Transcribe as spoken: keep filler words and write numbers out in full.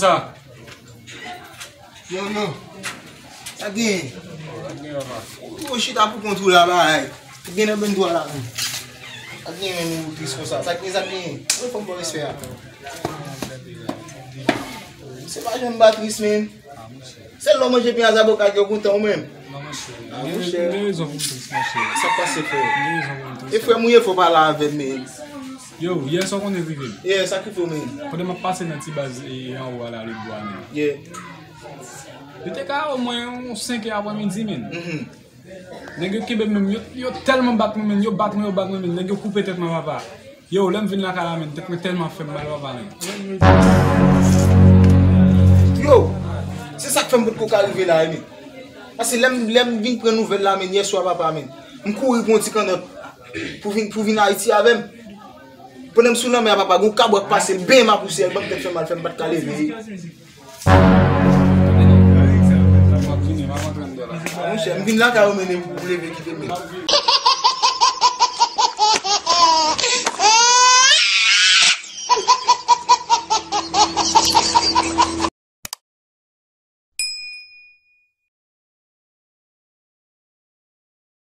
Yo, yo. Sa gen? Ou chita pou kont ou la, bay. Gen nan bèn dwa la, men. Sa gen, men, ou tris konsa? Sa gen, sa gen? Ou fè m bon respè a. Se pa janm ba tris, men. Se lè w manje pen a zaboka ke w kontan ou menm. Ah, monchè. Gen rezon pou m tris, monchè. Sa k pase, frè? Gen rezon pou m tris. E frè m ou ye, fò pale avè m, men. Yo, yè sa w konnen rive m. Yeah, sa k rive w, men? Pandan m ap pase nan ti baz e anwo a la, Lebwa, men. Yeah. Li te ka omwen yon senk è aprè midi, men. Mhm. Nèg yo kenbe m menm, yo, yo tèlman bat mwen, men. Yo bat mwen, yo bat mwen, men. Nèg yo koupe tèt mwen, papa. Yo, lè m vin lakay la, men, tèt mwen tèlman fè m mal, papa, men. Yo, se sa k fè m potko ka rive la, men. Paske lè m, lè m vin pran nouvèl la, men, yè swa, papa, men, m kouri pran yon ti kannòt pou vin, pou vin Ayiti avè m. Pandan m sou lanmè a, papa, gon kabwè k pase, l benyen m a pousye, l ban m tèt fè mal, fè m pa t ka leve. Ah, monchè, m vin lakay ou, men, pou leve kite m.